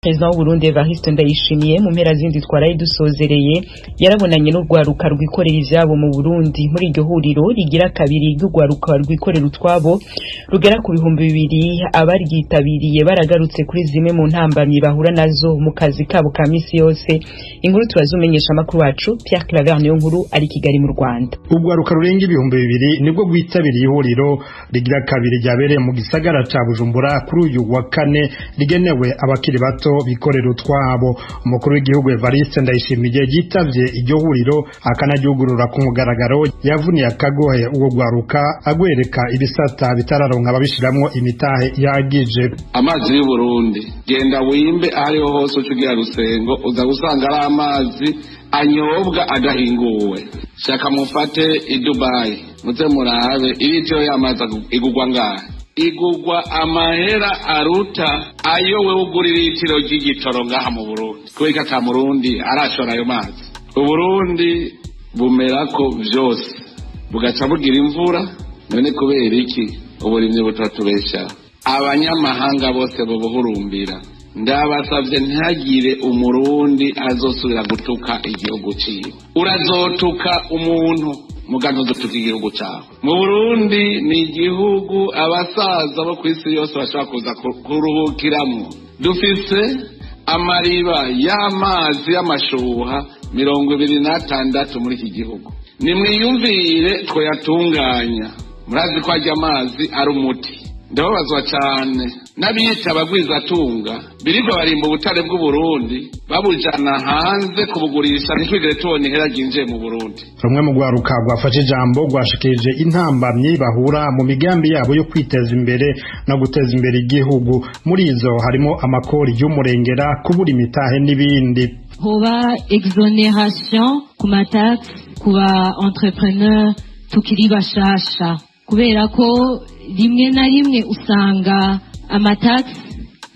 Perezida w'Uburundi Evariste Ndayishimiye mu mpera zindi twaraye dusozereye yarabonanye n'urwaruka rwikorera ivyabo mu Burundi. Muri iryo huriro rigira kabiri ry'urwaruka rwikorera utwabo rugera ku 2000, abaryitabiriye baragarutse kuri zimwe mu ntambamyi bahura nazo mu kazi kabo ka misi yose. Inkuru turazumenyesha amakuru wacu Pierre Claver niyo nkuru ari Kigali mu Rwanda. Urwaruka rurenga 2000 nibwo rwitabiriye ihuriro rigira kabiri ryabereye mu gisagara ca Bujumbura kuri uyu wa kane, rigenewe abakiri bato bikorera utwabo. Umukuru w'igihugu Evariste Ndayishimiye yitavye iryo huriro akanaryugurura ku mugaragaro, yavuniye akagohe uwo rwaruka agwereka ibisata bitararonka ababishiramwo imitahe ihagije. Amazi y'Uburundi, genda wimbe ahariho hose uca ugira Rusengo, uza gusanga ari amazi anyobwa adahinguwe. Shaka mufate i Dubai, muze murabe iritiro y'amazi igugwa ngahe. Igugwa amahera aruta ayo wewe ugura iritiro ry'igitoro ngaha mu Burundi. Kubera ata Murundi arashora ayo mazi. Uburundi bumerako vyose, bugaca bugira imvura. None kubera iki uburimyi butatubeshaho? Abanyamahanga bose bubuhurumbira. Ndabasavye, ntihagire Umurundi azosubira gutuka igihugu ciwe. Urazotuka umuntu, muga ntuzotuka igihugu cawe. Mu Burundi ni igihugu abasaza bo kw'isi yose bashobora kuza kuruhukiramwo. Dufise amariba y'amazi y'amashuha 26 muri iki gihugu. Nimwiyumvire twayatunganya. Murazi ko arya amazi ari umuti. Ndababazwa cyane n'abiyita abagwizatunga birirwa barimba ubutare bw'Uburundi babujana hanze kubugurisha, ntitwigere tubona ihera ryinjiye mu Burundi. Rumwe mu rwaruka rwafashe ijambo rwashikirije intambamyi bahura mu migambi yabo yo kwiteza imbere no guteza imbere igihugu. Muri izo harimo amakori y'umurengera, kubura imitahe n'ibindi. Hoba exonération ku ma taxes ku ba entrepreneur tukiri bashasha, kubera ko rimwe na rimwe usanga ama taxes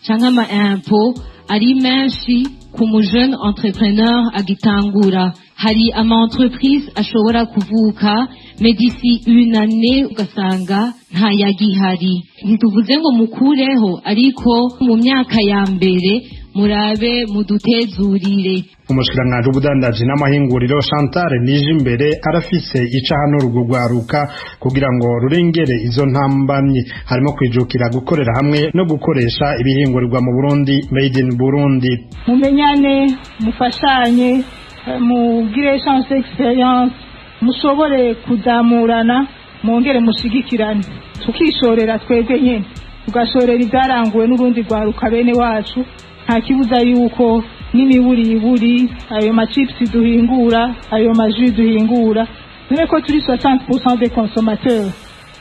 canke ama impôts ari menshi ku mu jeune entrepreneur agitangura. Hari ama entreprise ashobora kuvuka, mais d'ici une année ugasanga ntayagihari. Ntituvuze ngo mukureho, ariko mu myaka ya mbere murabe mudutezurire. Umushikiranganji w'ubudandaji n'amahinguriro Chantal Nijimbere arafise ica hano urwo rwaruka kugira ngo rurengere izo ntambamyi, harimo kwijukira gukorera hamwe no gukoresha ibihingurirwa mu Burundi, made in Burundi. Mumenyane, mufashanye, mugire échange d'expérience, mushobore kuzamurana, mwongere mushigikirane. Tukishorera twebwe nyene, tugashorera ibyaranguwe n'urundi rwaruka bene wacu. Nta kibuza yuko n'imiburiburi ayo ma chips duhingura, ayo ma jus duhingura, none ko turi 60% des consommateurs,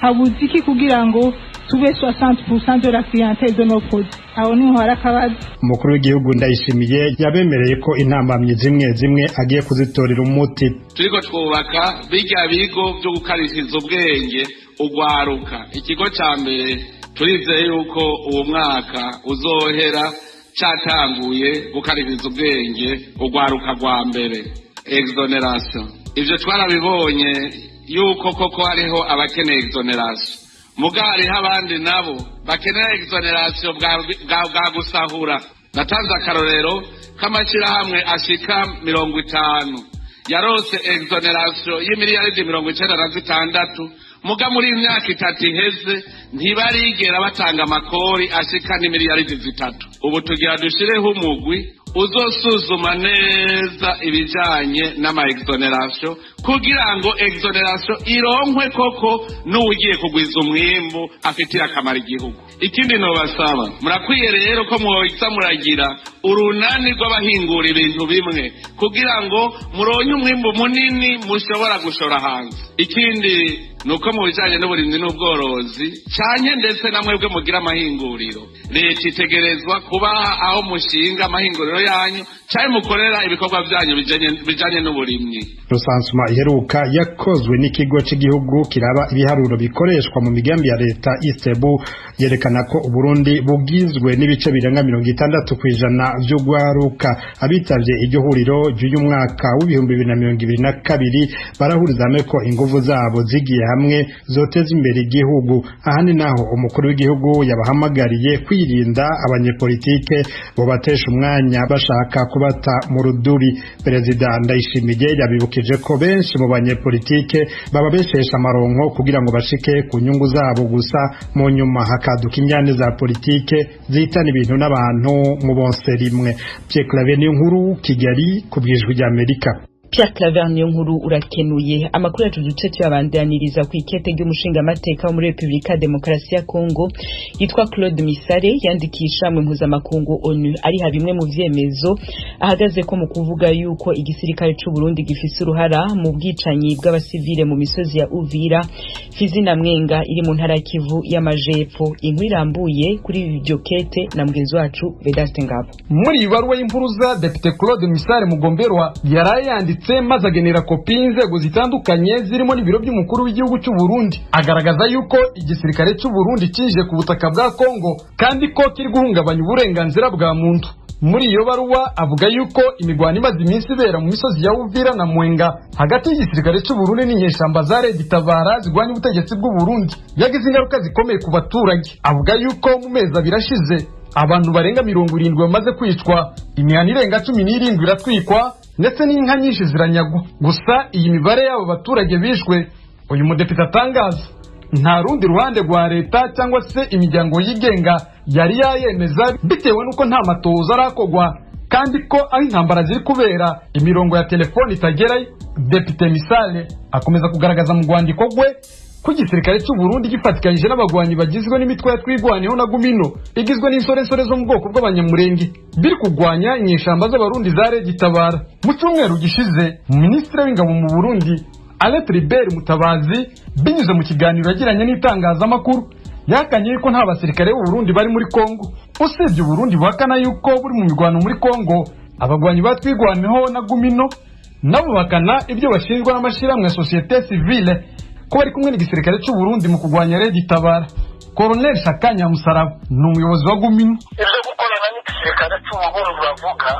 habuze iki kugira ngo tube 60% de la clientèle de nos produits? Aho niho hari akabazo. Umukuru w'igihugu Ndayishimiye yabemereye ko intambamyi zimwe zimwe agiye kuzitorera umuti. Turiko twubaka birya bigo vyo gukarishiriza ubwenge ugwaruka. Ikigo ca mbere turizeye yuko uwo mwaka uzohera catanguye gukarishiriza ubwenge ugwaruka rwa mbere. Exonération, ivyo twarabibonye yuko koko hariho abakeneye exonération, muga hariho abandi nabo bakenera exonération bwa gusahura. Natanze akarorero k'amashyirahamwe ashika 50 yarose exonération y'imiliyaridi 96, muga muri iyi myaka 3 iheze ntibarigera batanga amakori ashika n'imiliyaridi 3. Ubu tugira dushireho umugwi uzosuzuma neza ibijanye n'ama exonération, kugira ngo exonération ironkwe koko n'uwugiye kugwiza umwimbu afitiye akamaro igihugu. Ikindi nobasaba, murakwiye rero ko mwoza muragira urunani rw'abahingura ibintu bimwe kugira ngo muronke umwimbu munini mushobora gushora hanze. Ikindi ni uko mu bijanye n'uburimyi n'ubworozi canke ndetse na mwebwe mugira amahinguriro, leta itegerezwa kubaha aho mushinga amahinguriro yanyu canke mukorera ibikorwa vyanyu bijanye n'uburimyi. Recensement iheruka yakozwe n'ikigo cy'igihugu kiraba ibiharuro bikoreshwa mu migambi ya leta, ISTEEBU, yerekana ko Uburundi bugizwe n'ibice birenga 60%. vy'ugwaruka. Abitavye iryo huriro ry'uyu mwaka w'2022 barahuriza hamwe ko inguvu zabo zigiye hamwe zoteza imbere igihugu. Ahandi naho umukuru w'igihugu yabahamagariye kwirinda abanyepolitike bobatesha umwanya bashaka kubata mu ruduri. Perezida Ndayishimiye yabibukije ko benshi mu banyepolitike bababeshesha amaronko kugira ngo bashike ku nyungu zabo gusa, mu nyuma hakaduka injyane za politike zihitana ibintu n'abantu mu bonse rimwe. Pierre Claver Niyonkuru, Kigali, ku bw'Ijwi ry'Amerika. Pierre Claver Niyonkuru, urakenuye. Amakuru yacu duce tuyabandaniriza ku ikete ry'umushingamateka wo muri Republika Demokarasi ya Kongo yitwa Claude Misare yandikisha mu mpuzamakungu ONU, ariha bimwe mu vyemezo ahagaze ko mu kuvuga yuko igisirikare c'u Burundi gifise uruhara mu bwicanyi bw'abasivile mu misozi ya Uvira, Fizi na Mwenga iri mu ntara ya Kivu y'Amajepfo. Inkuru irambuye kuri iryo kete na mugenzi wacu Vedaste Ngabo. Muri iyi baruwa y'impuruza, Depite Claude Misare Mugomberwa yaraye yanditse maze agenera kopi y'inzego zitandukanye zirimo n'ibiro by'umukuru w'igihugu cy'u Burundi, agaragaza yuko igisirikare cy'u Burundi kije ku butaka bwa Kongo kandi ko kiri guhungabanya uburenganzira bwa muntu. Muri iyo baruwa avuga yuko imigwano imaze iminsi ibera mu misozi ya Uvira na Mwenga hagati y'igisirikare cy'u Burundi n'inyeshyamba za Red Tabara zirwanya ubutegetsi bw'u Burundi yagize ingaruka zikomeye ku baturage. Avuga yuko mu mezi 2 ashize abantu barenga 70 bamaze kwicwa, imihana irenga 17 iratwikwa, ndetse n'inka nyinshi ziranyagwa. Gusa iyi mibare y'abo baturage bishwe uyu mudepite atangaza, nta rundi ruhande rwa leta cyangwa se imiryango yigenga yari yayemeza, bitewe n'uko nta matohoza arakogwa kandi ko aho intambara ziri kubera imirongo ya telefoni itagerayo. Depite Misale akomeza kugaragaza mu rwandiko rwe ko igisirikare cy'u Burundi gifatikanyije n'abagwanyi bagizwe n'imitwe ya Twigwaneho na Gumino igizwe n'insorensore zo mu bwoko bw'Abanyamurenge biri kugwanya inyeshamba z'Abarundi za Red Tabara. Mu cyumweru gishize, Minisitiri w'Ingabo mu Burundi Alain Tribert Mutabazi, binyuze mu kiganiro yagiranye n'itangazamakuru, yahakanye yuko nta basirikare b'u Burundi bari muri Kongo. Usibye u Burundi buhakana yuko buri mu mirwano muri Kongo, abagwanyi ba Twigwaneho na Gumino nabo bakana ibyo bashinjwa n'amashyirahamwe ya société civile ko bari kumwe n'igisirikare cy'u Burundi mu kurwanya Red Tabara. Colonel Sakanya Musaraba ni umuyobozi wa Gumino. Ibyo gukorana n'igisirikare cy'u Burundi bavuga,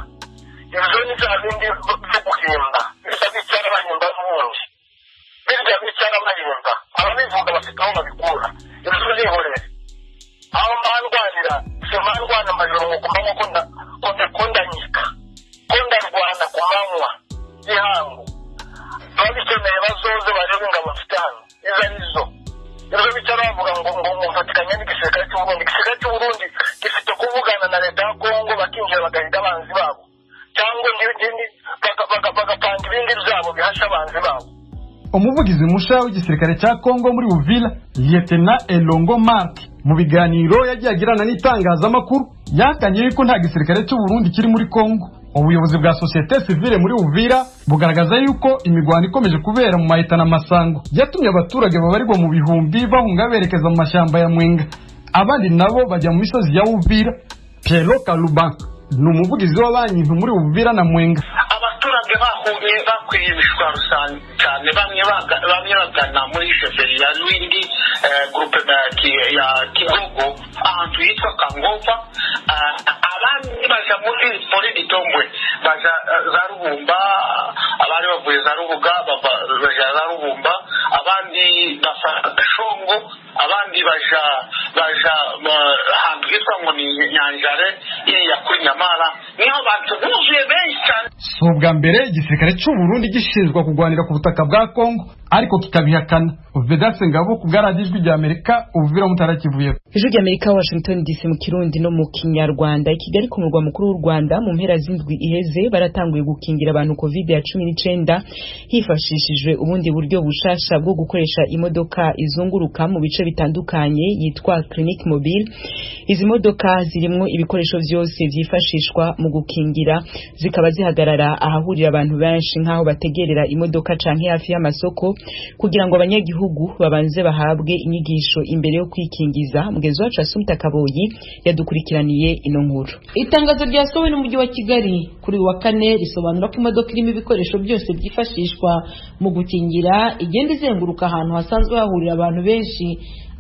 ibyo ni bya bindi byo guhimba, birya bicara bahimba n'ubundi, birya bicara bahimba, ababivuga bafite aho babikura. Ibyo nihorere aho mbandwanira, si mbandwana amajoro ngo ku manywa ko ndanyika, ko ndarwana ku manywa y'ihangu. Ababikeneye bazoze barebe ingabo mfite hano izo arizo. Ibyo bicara bavuga ngo mfatikanya n'igisirikare cy'u Burundi, igisirikare cy'u Burundi gifite kuvugana na leta ya Kongo, bakinjira bagahiga abanzi babo, cyangwa bagapanga ibindi byabo bihasha abanzi babo. Umuvugizi musha w'igisirikare cya Kongo muri Uvira, Lieutenant Elongo Mark, mu biganiro yagiye agirana n'itangazamakuru yahakanye yuko nta gisirikare cy'u Burundi kiri muri Kongo. Ubuyobozi bwa société civile muri Uvira bugaragaza yuko imigwano ikomeje kubera mu Mahita na Masango yatumye abaturage babarirwa mu bihumbi bahunga berekeza mu mashyamba ya Mwenga, abandi nabo bajya mu misozi ya Uvira. Pierrot Kaluba ni umuvugizi wa banki muri Uvira na Mwenga. Abaturage bahungiye bakwiye imishwaro cyane, bamwe bagana muri chefferie ya Lwindi, groupe ya Kigogo, ahantu hitwa Kangova, abandi baja muri Itombwe, baja za Rubumba, abari bavuye za Rubuga baja za Rubumba, abandi bafa Shongo, abandi baja ahantu hitwa ngo ni Nyanjare iriya kuri Nyamara, niho bantu buzuye benshi cyane. Si ubwa mbere igisirikare cy'u Burundi gishinzwe kurwanira ku butaka bwa Kongo, ariko kikabihakana. Vedaste Ngabo ku bwa Radiyo Ijwi ry'Amerika, Uvira, Mutara Kivuye. Ijwi ry'Amerika, Washington DC, mu Kirundi no mu Kinyarwanda. I Kigali ku murwa mukuru w'u Rwanda, mu mpera z'indwi iheze baratanguye gukingira abantu covid ya 19 hifashishijwe ubundi buryo bushasha bwo gukoresha imodoka izunguruka mu bice bitandukanye yitwa Clinique Mobile. Izi modoka zirimwo ibikoresho vyose vyifashishwa mu gukingira, zikaba zihagarara ahahurira abantu benshi nk'aho bategerera imodoka canke hafi y'amasoko, kugira ngo abanyagihugu babanze bahabwe inyigisho imbere yo kwikingiza. Mugenzi wacu Asumta Kaboyi yadukurikiraniye ino nkuru. Itangazo ryasohowe n'umujyi wa Kigali kuri uyu wa kane risobanura ko imodoka irimo ibikoresho byose byifashishwa mu gukingira igenda izenguruka ahantu hasanzwe hahurira abantu benshi,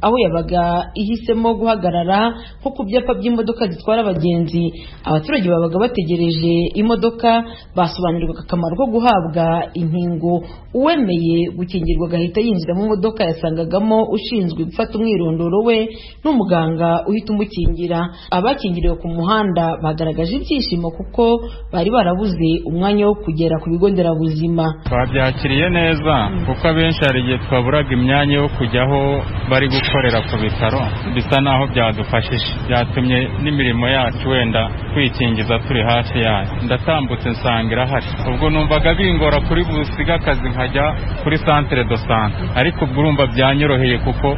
Aho yabaga ihisemo guhagarara nko ku byapa by'imodoka zitwara abagenzi, abaturage babaga bategereje imodoka basobanurirwaga akamaro ko guhabwa inkingo. Uwemeye gukingirwa agahita yinjira mu modoka yasangagamo ushinzwe gufata umwirondoro we n'umuganga uhita umukingira. Abakingiriwe ku muhanda bagaragaje ibyishimo kuko bari barabuze umwanya wo kugera ku bigo nderabuzima. Twabyakiriye neza kuko abenshi hari igihe twaburaga imyanya yo kujyaho bari gukorera ku bitaro, bisa naho byadufashije, byatumye n'imirimo yacu wenda kwikingiza turi hafi yayo. Ndatambutse nsanga irahari, ubwo numvaga bingora kuri busiga akazi nkajya kuri centre de sante, ariko ubwo urumva byanyoroheye kuko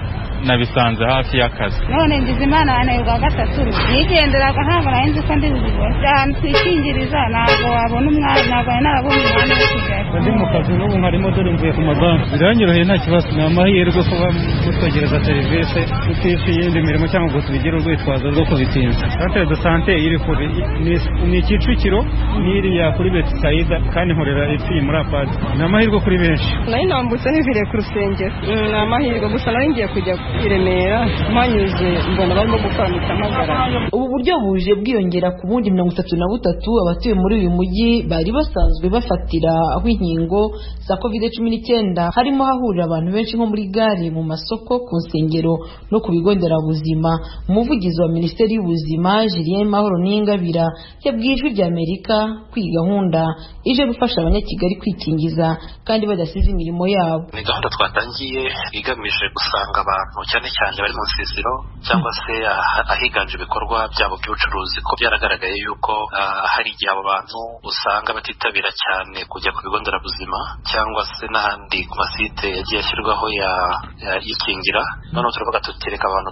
nabisanze hafi y'akazi. None ngize Imana yananirwa gatatu nigenderaga, ntabwo nari nzi ko ndi bubibone. Ahantu twikingiriza ntabwo wabona umwanya, ntabwo nari narabonye umwanya wo kujyayo. Ndi mu kazi n'ubu nkarimo, dore mvuye ku mabanki, biranyoroheye nta kibazo. Ni amahirwe kuba mutwegereza serivisi tutishe iyindi mirimo cyangwa ngo tubigire urwitwazo rwo kubitinza. Centre de sante iri kure, ni Kicukiro n'iriya kuri Betisaida, kandi nkorera epfo muri apadi. Ni amahirwe kuri benshi. Nari nambutse niviriye ku rusengero, ni amahirwe gusa. Nari ngiye kujya i Remera, mpanyuze mbona barimo gukora mpamagara. Ubu buryo buje bwiyongera ku bundi 33 abatuye muri uyu mujyi bari basanzwe bafatira aho inkingo za COVID-19, harimo hahurira abantu benshi nko muri gare, mu masoko, ku nsengero no ku bigo nderabuzima. Umuvugizi wa Minisiteri y'Ubuzima Julien Mahoro Ningabira yabwiye Ijwi rya Amerika ko iyi gahunda ije gufasha Abanyakigali kwikingiza kandi badasize imirimo yabo. Ni gahunda twatangiye igamije gusanga abantu cyane cyane bari mu nsisiro cyangwa se ahiganje ibikorwa byabo by'ubucuruzi, ko byaragaragaye yuko hari igihe abo bantu usanga batitabira cyane kujya ku bigo nderabuzima cyangwa se n'ahandi ku masite yagiye ashyirwaho y'ikingira. Noneho turavuga tuti reka abantu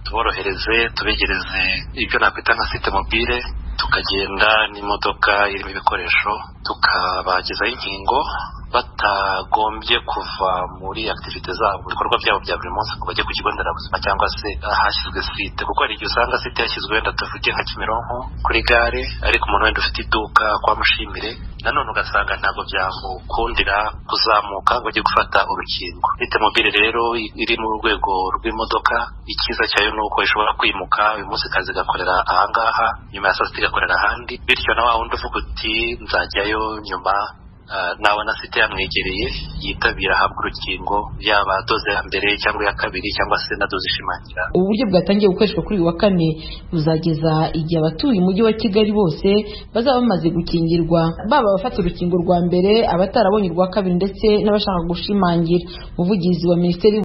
tuborohereze, tubegereze ibyo nakwita nka site mobile, tukagenda n'imodoka irimo ibikoresho tukabagezaho inkingo batagombye kuva muri activité zabo, ibikorwa byabo bya buri munsi, ngo bajye ku kigo nderabuzima cyangwa se ahashyizwe site, kuko hari igihe usanga site yashyizwe wenda tuvuge nka Kimironko kuri gare, ariko umuntu wenda ufite iduka kwa Mushimire nanone ugasanga ntabwo byamukundira kuzamuka ngo ajye gufata urukingo. Site mobile rero iri mu rwego rw'imodoka, icyiza cyayo ni uko ishobora kwimuka, uyu munsi ikaza igakorera ahangaha, nyuma ya saa sita igakorera ahandi, bityo na wa wundi uvuga uti nzajyayo nyuma, nabona site yamwegereye yitabira ahabwa urukingo, yaba doze ya mbere cyangwa iya kabiri cyangwa se na doze ishimangira. Ubu buryo bwatangiye gukoreshwa kuri uyu wa kane buzageza igihe abatuye umujyi wa Kigali bose bazaba bamaze gukingirwa, baba abafata urukingo rwa mbere, abatarabonye urwa kabiri ndetse n'abashaka gushimangira. Umuvugizi wa Minisiteri